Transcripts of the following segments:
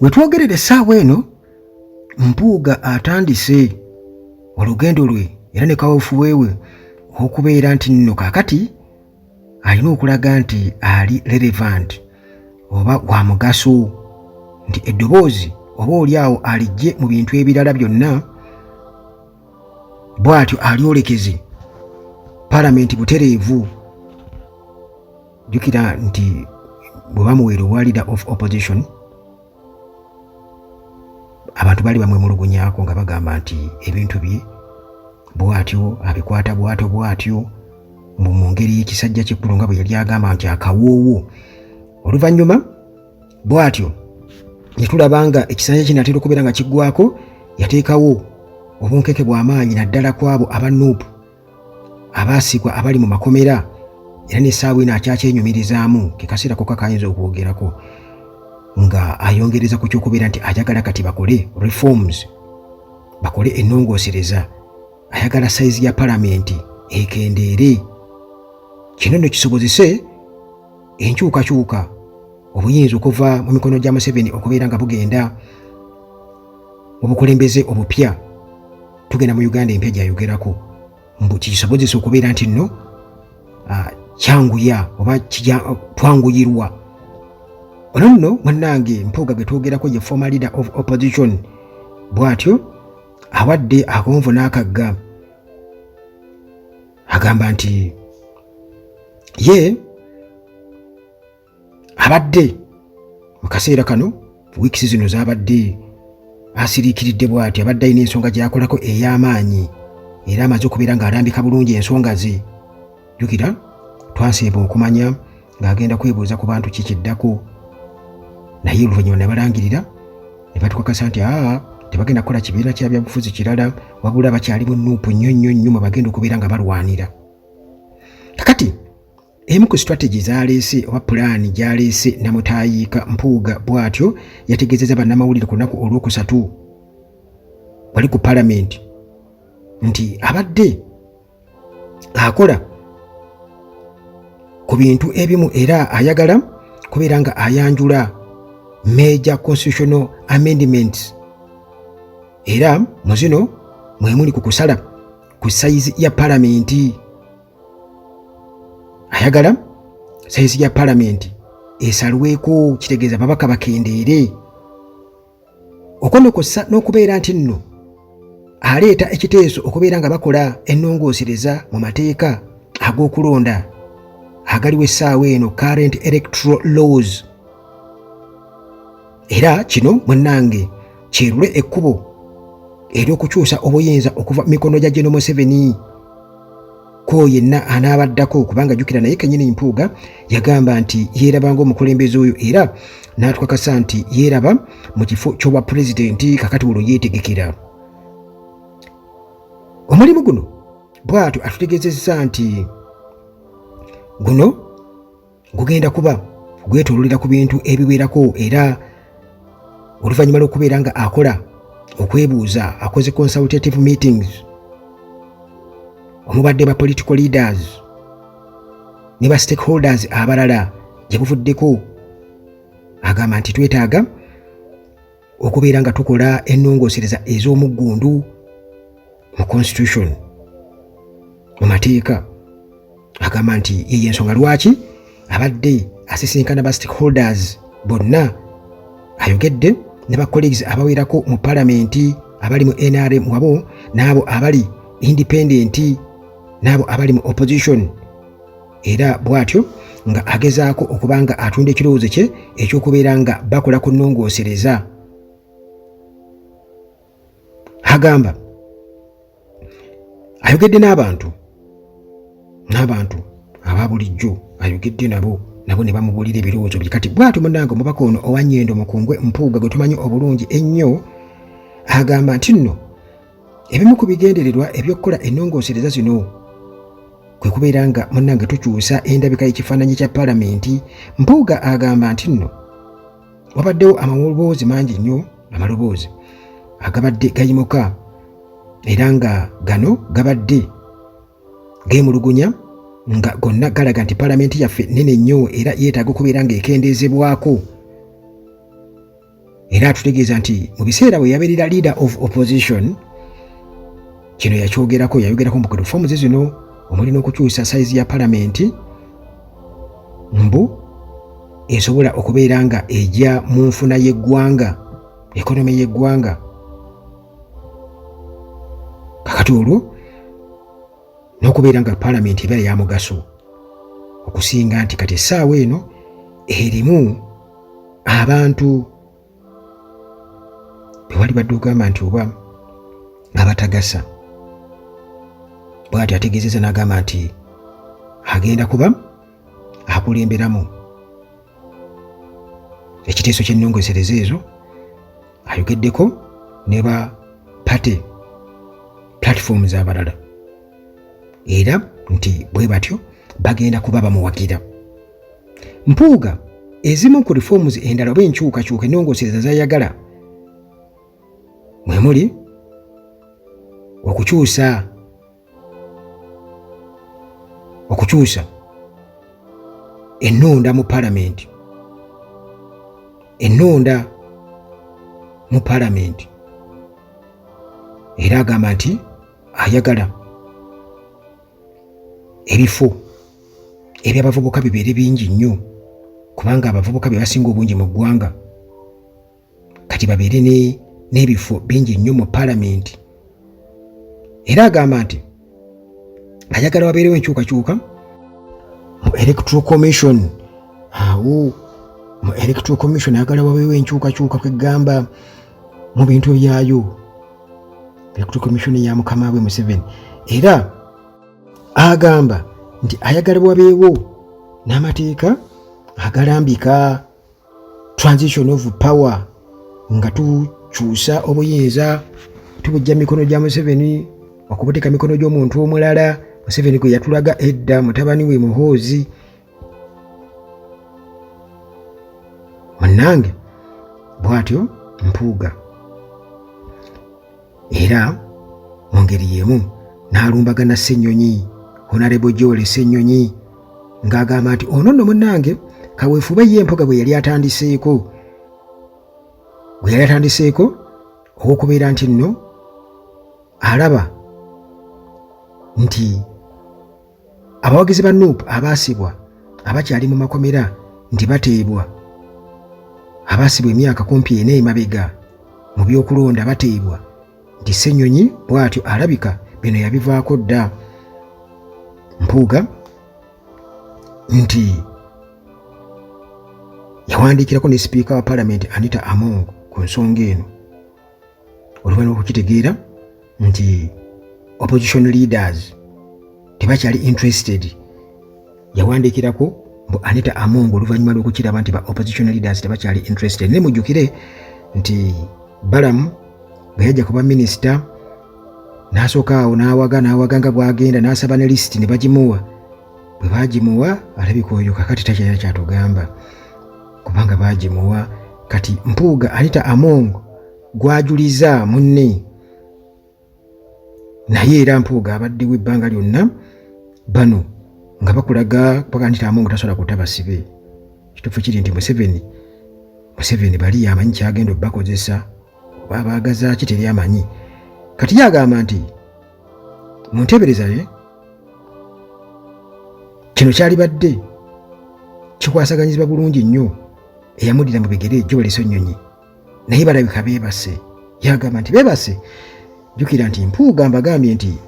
Wetwogerera essaawa eno, Mpuuga atandise olugendo lwe era ne kaweefube we okubeera nti nno kaakati alina okulaga nti ali relevant oba wa mugaso, nti eddoboozi oba oli awo alijje mu bintu ebirala byonna, bw'atyo alyolekeze palamenti butereevu. Jjukira nti bwe bamuweera obwa leader of opposition, abantu baali bamwemulugunyaako nga bagamba nti ebintu bye bw'atyo abikwata bw'atyo bw'atyo mbu mu ngeri y'ekisajja ky'eggulu nga bwe yali agamba nti akawoowo. Oluvannyuma bw'atyo ne tulaba nga ekisanja kinatera okubeera nga kiggwako, yateekawo obunkeke bw'amaanyi naddala ku abo aba Nup abaasigwa abali mu makomera, era n'essaawa eno akyakyenyumirizaamu ke kaseera kokka kayinza okwogerako nga ayongereza ku ky'okubeera nti ayagala kati bakole reforms, bakole ennongoosereza, ayagala sayizi ya palamenti ekendeere, kino nno kisobozese enkyukakyuka, obuyinza okuva mu mikono gya Museveni okubeera nga bugenda mu bukulembeze obupya. Tugenda mu Uganda empya gyayogerako, mbu kikisobozesa okubeera nti nno kyanguya oba twanguyirwa. Ono nno munnange Mpuuga gwe twogerako ye former leader of opposition, bw'atyo awadde akonvu n'akagga, agamba nti ye abadde mu kaseera kano wiikisi zino z'abadde asiriikiridde, bw'ati abadde alina ensonga gy'akolako ey'amaanyi era amaze okubeera ng'alambika bulungi ensonga ze. Jjukira twasemba okumanya ng'agenda kwebuuza ku bantu kikiddako, naye oluvannyuma ne balangirira ne batukakasa nti aa tebagenda kukola kibiina kya byabufuzi kirala, wabula bakyali mu Nup nnyo nnyo nnyo mwe bagenda okubeera nga balwanira. Kakati emu ku strategy zaleese oba pulaani gyaleese namutaayiika Mpuuga bw'atyo yategeezezza bannamawulire ku lunaku olwokusatu wali ku palamenti nti abadde akola ku bintu ebimu era ayagala kubeera nga ayanjula major constitutional amendments, era mu zino mwe muli ku kusala ku sayizi ya palamenti. Ayagala sayizi ya palamenti esalweko, kitegeeza babaka bakendeere, okwonokosa n'okubeera nti nno aleeta ekiteeso okubeera nga bakola ennongoosereza mu mateeka ag'okulonda agaliwo essaawa eno, current electoral laws, era kino munnange kyerule ekkubo ery'okukyusa obuyinza okuva mu mikono gya General Museveni ko yenna anaabaddako, kubanga jjukira naye kennyini Mpuuga yagamba nti yeeraba ng'omukulembeze oyo era n'atukakasa nti yeeraba mu kifo ky'obwa pulezidenti. Kakati olwo yeetegekera omulimu guno. Bw'atyo atutegeezezza nti guno gugenda kuba gwetoololera ku bintu ebiwerako, era oluvannyuma lw'okubeera nga akola okwebuuza, akoze consultative meetings omubadde ba political leaders ne ba stakeholders abalala gye buvuddeko, agamba nti twetaaga okubeera nga tukola ennongoosereza ez'omuggundu mu constitution, mu mateeka. Agamba nti yeyo ensonga lwaki abadde asisinkana ba stakeholders bonna. Ayogedde ne ba colleagues abawerako mu palamenti abali mu NRM wabo n'abo abali independent n'abo abali mu opposition, era bw'atyo nga agezaako okuba nga atunda ekirowoozo kye ekyokubeera nga bakola ku nnongoosereza. Agamba ayogedde n'abantu aba bulijjo, ayogedde nabo ne bamubuulira ebirowoozo bye. Kati bw'atyo munnange omubaka ono owa Nyendo Mukungwe Mpuuga gwe tumanyi obulungi ennyo agamba nti nno ebimu ku bigendererwa eby'okukola ennongoosereza zino kwe kubeera nga munnange tukyusa endabika y'ekifaananyi kya palamenti. Mpuuga agamba nti nno wabaddewo amaloboozi mangi nnyo, amaloboozi agabadde gayimuka, era nga gano gabadde geemulugunya nga gonna galaga nti palamenti yaffe nnene nnyo era yeetaaga okubeera ng'ekendeezebwako. Era atutegeeza nti mu biseera bwe yabeerera leader of opposition, kino yakyogerako, yayogerako mbu reforms zino omuli n'okukyusa sayizi ya palamenti, mbu esobola okubeera nga ejja mu nfuna y'eggwanga, economy y'eggwanga. Kakati olwo n'okubeera nga palamenti ebeera ya mugaso okusinga nti kati essaawa eno erimu abantu bewali badde ogamba nti oba abatagasa. Bw'atyo ategeezezza n'agamba nti agenda kuba akulemberamu ekiteeso ky'ennongosereza ezo. Ayogeddeko ne ba party platforms abalala, era nti bwe batyo bagenda kuba bamuwagira Mpuuga. Ezimu ku reforms endala oba enkyukakyuka, ennongosereza zayagala, mwe muli okukyusa ennonda mu palamenti, ennonda mu palamenti. Era agamba nti ayagala ebifo ebyabavubuka bibeere bingi nnyo, kubanga abavubuka be basinga obungi mu ggwanga. Kati babeere n'ebifo bingi nnyo mu palamenti. Era agamba nti ayagala wabeerewo enkyukakyuka mu Electoral Commission. Awo mu Electoral Commission ayagala wabeewo enkyukakyuka, kwegamba mu bintu byayo, Electoral Commission ya mukama we Museveni. Era agamba nti ayagala wabeewo n'amateeka agalambika transition of power, nga tukyusa obuyinza, tubujja mikono gya Museveni okubuteeka mikono gy'omuntu omulala Museveni gwe yatulaga edda, mutabani we Muhoozi. Munnange, bw'atyo Mpuuga era mu ngeri y'emu n'alumbagana Ssennyonyi, Honorable Joel Ssennyonyi, ng'agamba nti ono nno munnange kaweefube ye Mpuuga bwe yali atandiseeko, gwe yali atandiseeko ow'okubeera nti nno alaba nti abawagizi ba NUP abaasibwa abakyali mu makomera nti bateebwa, abaasibwa emyaka kumpi ena emabega mu by'okulonda bateebwa, nti Ssennyonyi bw'atyo alabika bino yabivaako dda. Mpuuga nti yawandiikirako ne sipiika wa palamenti Anita Among ku nsonga eno, oluvannyuma okukitegeera nti opposition leaders tebakyali interested. Yawandiikirako mbu Anita Among oluvannyuma lw'okukiraba nti ba opposition leaders tebakyali interested. Naye mujjukire nti Balamu bwe yajja kuba minisita, n'asooka awo n'awaga n'awaga nga bw'agenda n'asaba ne lisiti ne bagimuwa. Bwe baagimuwa, alabika oyo kakati takyalina kyatugamba kubanga baagimuwa. Kati Mpuuga, Anita Among gwajuliza munne, naye era Mpuuga abaddewo ebbanga lyonna bano nga bakulaga paka Anita Among tasobola kuta basibe. Kituufu kiri nti Museveni bali amanyi kyagenda obbakozesa oba abaagaza ki, teri amanyi. Kati ye agamba nti mu nteebereza ye kino kyalibadde kikwasaganyizibwa bulungi nnyo eyamuddira mu bigere, Joel Ssenyonyi, naye balabika beebase. Yagamba nti beebase. Jjukira nti Mpuuga mbagambye nti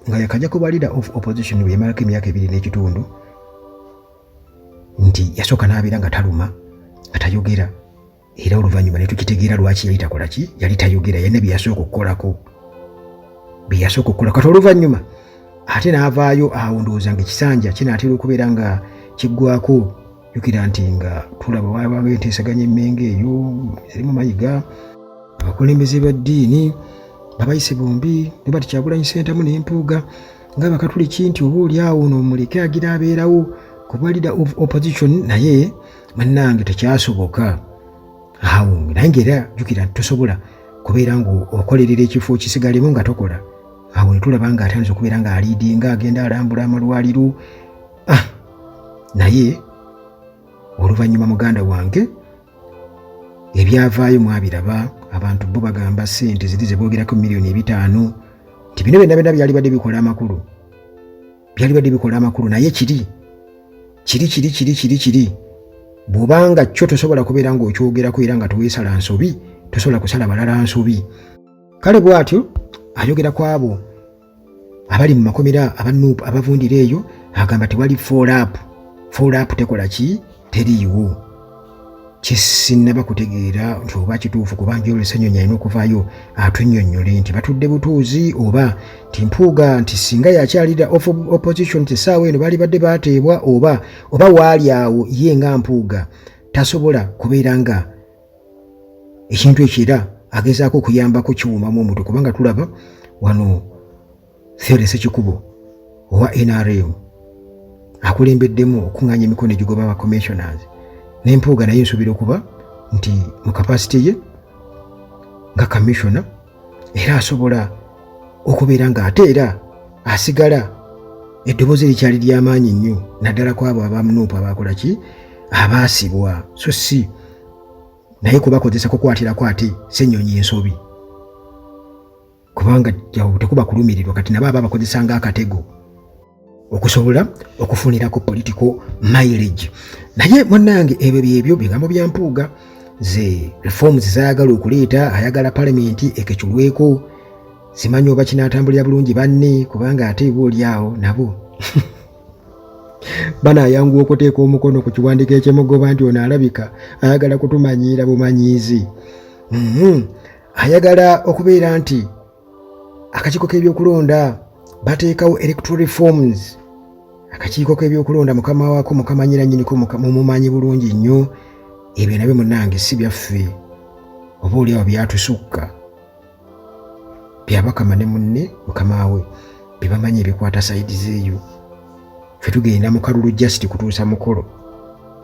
nga yakajja kuba leader of opposition, bwe yamalako emyaka 2.5, nti yasooka n'abeera nga taluma, nga tayogera, era oluvannyuma ne tukitegeera lwaki yali takola ki, yali tayogera. Yalina bye yasooka okukolako, bye yasooka okukola. Kati oluvannyuma ate n'avaayo awo, ndowooza nga ekisanja kinaatera okubeera nga kiggwako. Jjukira nti nga tulaba waabanga enteesaganya emmengo eyo erimu Mayiga, abakulembeze ba ddiini babayise bombi, Robert Kyagulanyi Ssentamu ne Mpuuga, nga Abakatuliki, nti oba oli awo nomuleke agira abeerawo ku bwa leader of opposition. Naye munnange tekyasoboka awo. Naye ngaera jjukira nti tosobola kubeera ng'okolerera ekifo kisigalemu nga tokola. Awo ne tulaba nga atandise okubeera ng'aliidinga, agenda alambula amalwaliro. Ah, naye oluvannyuma muganda wange Ebyavaayo mwabiraba, abantu bo bagamba ssente ziri ze boogerako 5 miliyoni nti bino byonna byonna byalibadde bikola amakulu, byalibadde bikola amakulu. Naye kiri kiri kiri kiri kiri kiri bw'obanga kyo tosobola kubeera ng'okyogerako era nga teweesala nsobi, tosobola kusala balala nsobi. Kale bw'atyo ayogera ku abo abali mu makomera aba NUP abavundira eyo, agamba tewali follow-up, follow-up tekola ki, teriiwo. Kyesinnaba kutegeera nti oba kituufu, kuba Joel Ssenyonyi alina okuvaayo atunnyonnyole nti batudde butuuzi, oba nti Mpuuga nti singa yakyalira opposition nti essaawa eno baali badde baateebwa, oba waali awo ye nga Mpuuga tasobola kubeera nga ekintu ekyo era agezaako okuyambako kiwumamu omutwe. Kubanga tulaba wano Theodore Ssekikubo owa NRM akulembeddemu okuŋŋaanya emikono egigoba ba commissioners, ne Mpuuga naye nsuubira okuba nti mu capacity ye nga commissioner era asobola okubeera ng'ate era asigala eddoboozi likyali ly'amaanyi nnyo, naddala ku abo aba NUP abakola ki, abaasibwa, so si naye kubakozesa kukwatirako ate Ssenyonyi ensobi, kubanga tekuba kulumirirwa. Kati nabo aba bakozesa ng'akatego okusobola okufunirako political mileage. Naye munnange, ebyo byebyo bigambo bya Mpuuga, ze reforms zayagala okuleeta. Ayagala palamenti ekeculweko. Simanyi oba kinaatambulira bulungi banne, kubanga ate eba oli awo nabo banaayanguwa okuteeka omukono ku kiwandiiko ekyemugoba nti ono alabika ayagala kutumanyiira bumanyiizi. Ayagala okubeera nti akakiiko k'ebyokulonda bateekawo electoral reforms. Akakiiko k'ebyokulonda mukama waako mukamanyira nnyiniko, mumumanyi bulungi nnyo. Ebyo nabyo munnange si byaffe, oba oli awo byatusukka, byabakama ne munne mukama we byebamanyi ebikwata side zeeyo. Ffe tugenda mu kalulu just kutuusa mukolo.